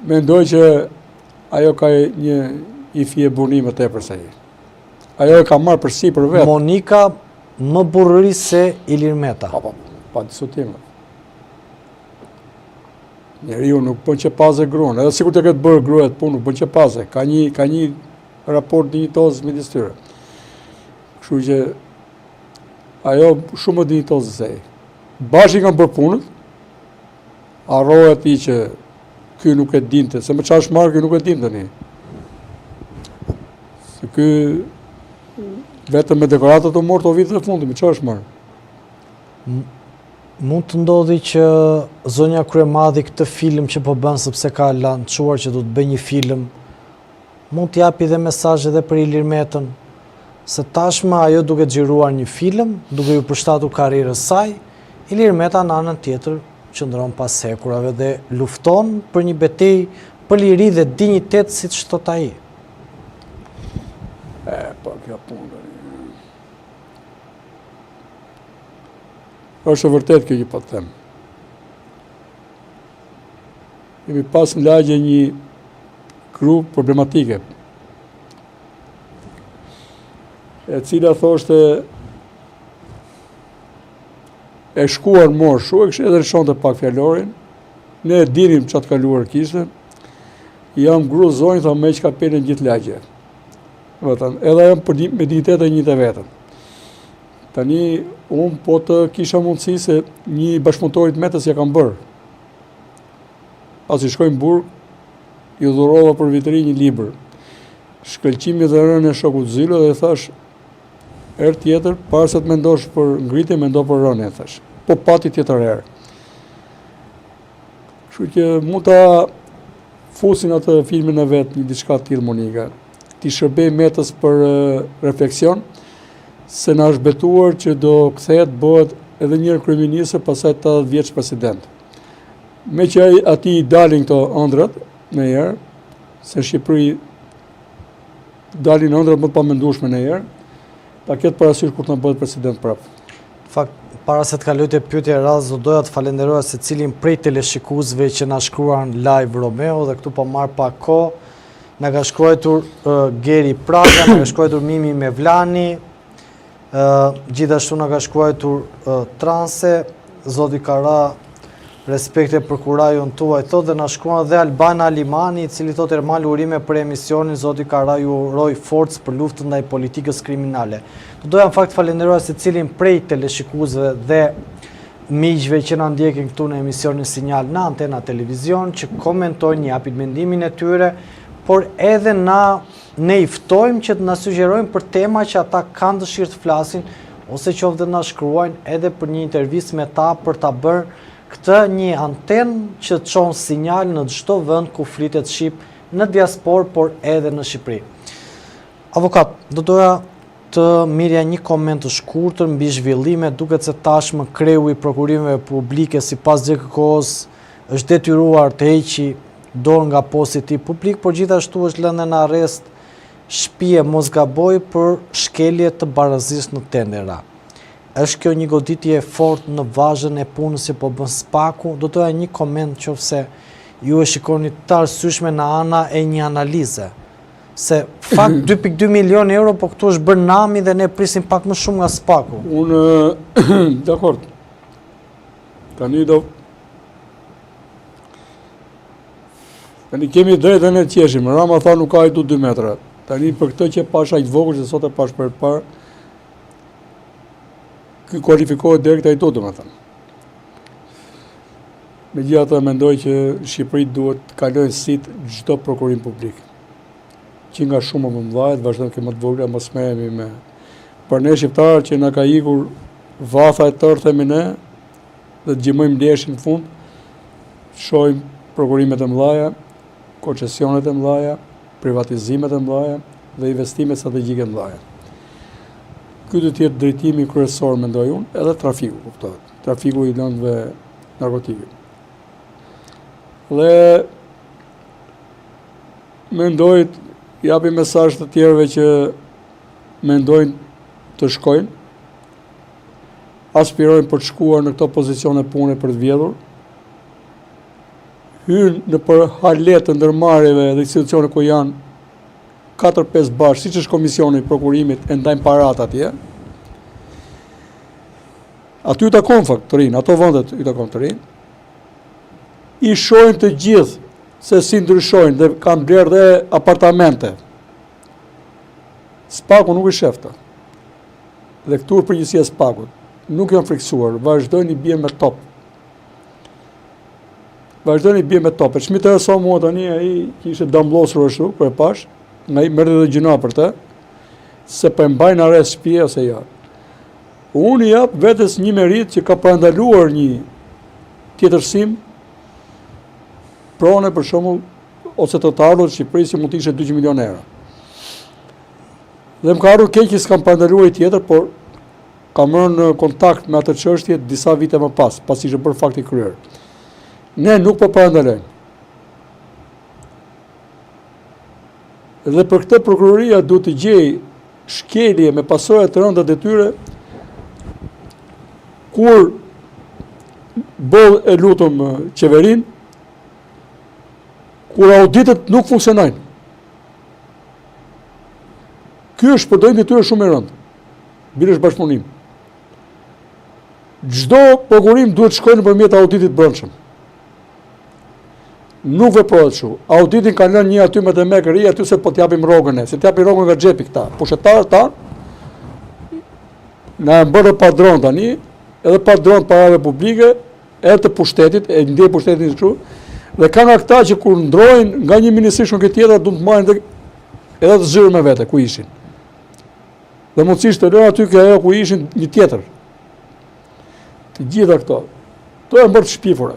Mendoj që ajo ka një i fije burrni më tepër se ai. Ajo e ka marrë përsipër vetë. Monika më burrëri se Ilir Meta. Po, po, pa diskutim. Njeriu nuk bën qepaze gruan, edhe sikur të ketë bërë gruaja atë punë, nuk bën qepaze. Ka një ka një raport dinjitoz midis tyre. Kështu që ajo shumë më dinjitoze se ai. Bashkë i kanë bërë punët. Harroje ti që ky nuk e dinte, se me çfarë është marrë ky nuk e dinte tani. Se ky vetëm me dekoratat u mor këto vitet e fundit, me çfarë është marrë? Mund të ndodhi që zonja Kryemadhi këtë film që po bën sepse ka lançuar që do të bëjë një film, mund të japi dhe mesazh edhe për Ilir Metën, se tashmë ajo duke xhiruar një film, duke iu përshtatur karrierës saj, Ilir Meta në anën tjetër qëndron pas hekurave dhe lufton për një betejë për liri dhe dinjitet siç thotë ai. E, po, kjo punë. Është e vërtetë kjo që po të them. Kemi pas në lagje një gru problematike, e cila thoshte e shkuar mor shu, e kështë edhe lëshonte pak fjalorin, ne e dinim ça të kaluar kishte, jam gru zonjë, tha më heq kapelen gjithë lagja. Vetëm, edhe ajo për me dinjitet e njihte veten. Tani, unë po të kisha mundësi se një bashkëpunëtori të Metës ia kam bërë. Pasi shkoi në burg, i dhurova për Vit të Ri një libër. Shkëlqimi dhe rënia e shokut Zylo dhe i thashë, herë tjetër, para se të mendosh për ngritje, mendo për rënie, thashë. Po pati tjetër herë. Kështu që mund ta fusin atë filmin e vet një diçka të tillë Monika. T'i shërbejë Metës për refleksion se na është betuar që do kthehet bëhet edhe një herë kryeministër, pastaj 80 vjeç president. Meqë ai atij i dalin këto ëndrrat ndonjëherë, se në Shqipëri dalin ëndrrat më të pamendueshme ndonjëherë, ta ketë parasysh kur të na bëhet president prapë. Në fakt, para se të kaloj te pyetja e radhës, do doja të falenderoja secilin prej teleshikuesve që na shkruan live Romeo dhe këtu po marr pak kohë. Na ka shkruajtur uh, Geri Praga, na ka shkruajtur Mimi Mevlani, uh, gjithashtu na ka shkruajtur uh, Transe, Zoti Kara, respekte për kurajon tuaj, thotë dhe na shkruan dhe Albana Limani, i cili thotë Ermal urime për emisionin, Zoti Kara ju uroj forcë për luftën ndaj politikës kriminale. Do doja në fakt të falenderoja secilin prej teleshikuesve dhe miqve që na ndjekin këtu në emisionin Sinjal në Antena Televizion, që komentojnë, japin mendimin e tyre, por edhe na ne i ftojmë që të na sugjerojnë për tema që ata kanë dëshirë të flasin, ose qoftë dhe na shkruajnë edhe për një intervistë me ta për ta bërë këtë një antenë që çon sinjal në çdo vend ku flitet shqip në diasporë, por edhe në Shqipëri. Avokat, do doja të merrja një koment të shkurtër mbi zhvillimet, duket se tashmë kreu i prokurimeve publike sipas GJKKO-s është detyruar të heqi dorë nga posti i tij publik, por gjithashtu është lënë në arrest shtëpie mos gaboj për shkelje të barazisë në tendera. Është kjo një goditje e fortë në vazhdën e punës që po bën SPAK-u? Do doja një koment qoftë se ju e shikoni të arsyeshme në ana e një analize. Se fakt 2.2 milion euro, po këtu është bërë nami dhe ne prisim pak më shumë nga SPAK-u. Unë, dakord. Tani do... Tani kemi drejtë dhe ne të qeshim. Rama tha nuk ka hajdut 2 metra. Tani për këtë që pashë aq të vogël, se sot e pashë për parë, ky kualifikohet direkt hajdut, domethënë. Megjithatë mendoj që në Shqipëri duhet të kalojnë sitë çdo prokurim publik. Që nga shumë më mëdha, të vazhdojmë ke më të vogla, mos merremi me. Për ne shqiptarët që na ka ikur vatha e tërë themi ne, dhe të gjëmojmë leshin në fund, shohim prokurimet e mëdha, koncesionet e mëdha, privatizimet e mëdha dhe investimet strategjike të mëdha. Ky do të jetë drejtimi kryesor mendoj unë, edhe trafiku, kuptohet. Trafiku i lëndëve narkotike. Dhe mendoj japim mesazh të tjerëve që mendojnë të shkojnë, aspirojnë për të shkuar në këto pozicione pune për të vjedhur. Hynë nëpër hale të ndërmarrjeve dhe institucione ku janë 4-5 bashkë, siç është komisioni i prokurimit, e ndajnë parat atje. Aty u takon fakt të rrinë, ato vendet i takon të rrinë. I shohim të gjithë se si ndryshojnë dhe kanë blerë dhe apartamente. Spaku nuk i sheh këto. Dhe këtu është përgjegjësia e Spakut. Nuk janë frikësuar, vazhdojnë i bien me top. Vazhdojnë i bien me top. E ç'më intereson mua tani ai që ishte damllosur ashtu, kur e pashë, nga i merrte dhe gjynah për të, se po e mbajnë arrest shtëpie ose jo. Unë i jap vetes një meritë që ka parandaluar një tjetërsim prone për shembull ose të të ardhur të Shqipërisë që mund të ishte 200 milionë euro. Dhe më ka ardhur keq që s'kam parandaluar një tjetër, por kam rënë në kontakt me atë çështje disa vite më pas, pasi ishte bërë fakti i kryer. Ne nuk po parandalojmë. Dhe për këtë prokuroria duhet të gjejë shkelje me pasoja të rënda detyre kur boll e lutëm qeverinë, kur auditët nuk funksionojnë. Ky është shpërdorim detyre shumë i rëndë. Bile është bashkëpunim. Çdo prokurim duhet të shkojë nëpërmjet auditit të brendshëm. Nuk veprohet kështu. Auditin kanë lënë një aty me demek rri aty se po t'japim rrogën e, se t'japim rrogën nga xhepi këta. Pushtetarët tanë na janë bërë padron tani, edhe padron parave publike, edhe të pushtetit, e ndjej pushtetin kështu, dhe ka nga këta që kur ndrojnë nga një ministri shkon ke tjetra, duhet të marrin dhe edhe të zyrë me vete, ku ishin. Dhe mundësisht të lënë aty ke ajo ku ishin një tjetër. Të gjitha këto, këto janë bërë të shpifura.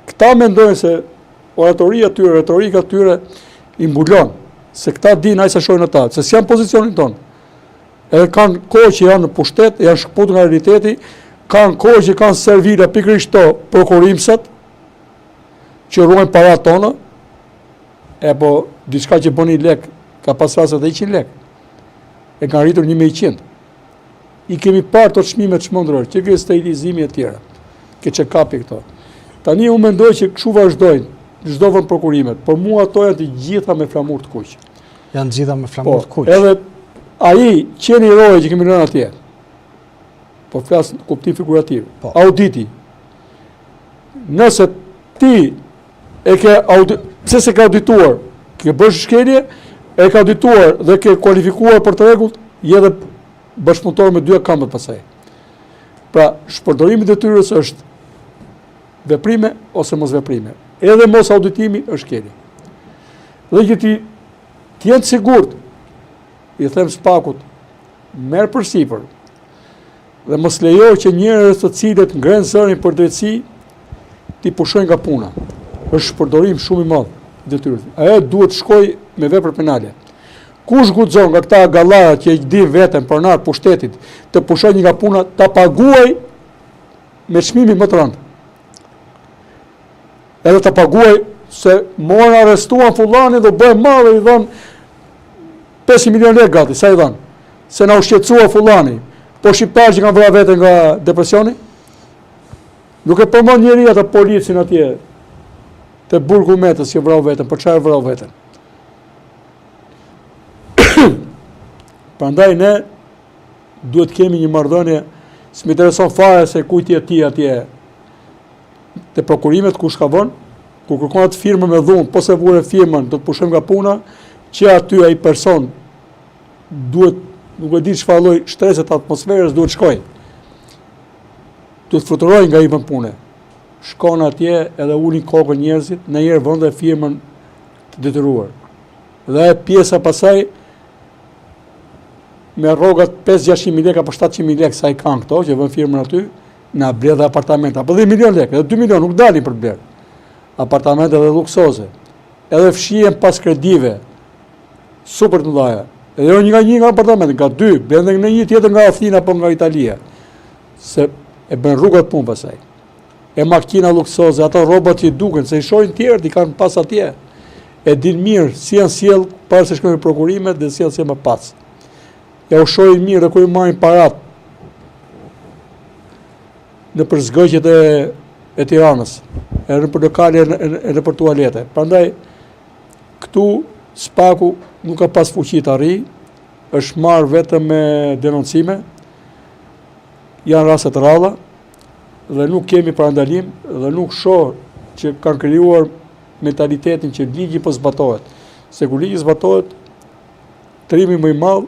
Këta mendojnë se oratoria e tyre, retorika e tyre i mbulon, se këta dinë aq sa shohin ata, se s'janë në pozicionin tonë. Edhe kanë kohë që janë në pushtet, janë shkëputur nga realiteti, kanë kohë që kanë servila pikërisht këto prokurimsat që ruajnë paratë tona. E po diçka që bën një lek, ka pas raste edhe 100 lek. E kanë rritur 1100. I kemi parë këto çmime të çmendura, që ke sterilizimi e tjera, ke check-up-i këto. Tani unë mendoj që kështu vazhdojnë çdo vend prokurimet, por mua ato janë të gjitha me flamur të kuq. Janë të gjitha me flamur po, të kuq. Edhe ai qeni roje që kemi lënë atje. Po flas në kuptim figurativ. Po. Auditi. Nëse ti e ke audi, pse s'e ke audituar? Ke bërë shkelje, e ke audituar dhe ke kualifikuar për të rregullt, je edhe bashkëpunëtor me dyja këmbët pastaj. Pra, shpërdorimi i detyrës është veprime ose mos veprime. Edhe mos auditimi është shkelje. Dhe që ti të jenë të sigurt, i them SPAK-ut, merr përsipër, dhe mos lejo që njerëz të cilët ngrenë zërin për drejtësi, t'i pushojnë nga puna. Është shpërdorim shumë i madh i detyrës. Ajo duhet të shkojë me vepër penale. Kush guxon nga këta agallarët që e di veten pronar pushtetit, të pushojë një nga puna, ta paguaj me çmimin më të rëndë. Edhe ta paguaj se morën arrestuan fullanin dhe bëhe madhe i dhanë 500 milion lekë gati, sa i dhanë? Se na u shqetësua fullani. Po shqiptarë që kanë vrarë veten nga depresioni? Nuk e përmend njeri atë policin atje te burgu Metës që vrau veten, për çfarë vrau veten? Prandaj ne duhet kemi një marrëdhënie, s'më intereson fare se kujt je ti atje te prokurimet kush ka vënë, kur kërkon atë firmën me dhunë, po s'e vure firmën, do të pushojmë nga puna, që aty ai person duhet, nuk e di çfarë lloj shtrese të atmosferës duhet shkojë. Duhet fluturojë nga ai vend pune. Shkon atje edhe ulin kokën njerëzit, ndonjëherë vënë dhe firmën të detyruar. Dhe e pjesa pasaj me rrogat 5-600 mijë lekë apo 700 mijë lekë sa i kanë këto që vënë firmën aty, na blen dhe apartamente, apo 10 milion lekë, edhe 2 milion nuk dalin për të blerë. Apartamente dhe luksoze. Edhe fshihen pas kredive. Super të mëdha. Edhe jo një nga një nga apartamente, nga dy, blen dhe në një tjetër nga Athina apo nga Italia. Se e bën rrugat punë pasaj. E makina luksoze, ato rrobat që i duken, se i shohin tjerët, i kanë pas atje. E din mirë si janë sjell para se shkojnë prokurimet dhe si janë sjell më pas. Ja u shohin mirë dhe kur i marrin parat nëpër zgëqet e, e Tiranës. Edhe nëpër lokale edhe nëpër tualete. Prandaj këtu SPAK-u nuk ka pas fuqi të arrijë, është marrë vetëm me denoncime, janë raste të rralla dhe nuk kemi parandalim dhe nuk shoh që kanë krijuar mentalitetin që ligji po zbatohet. Se kur ligji zbatohet, trimi më i madh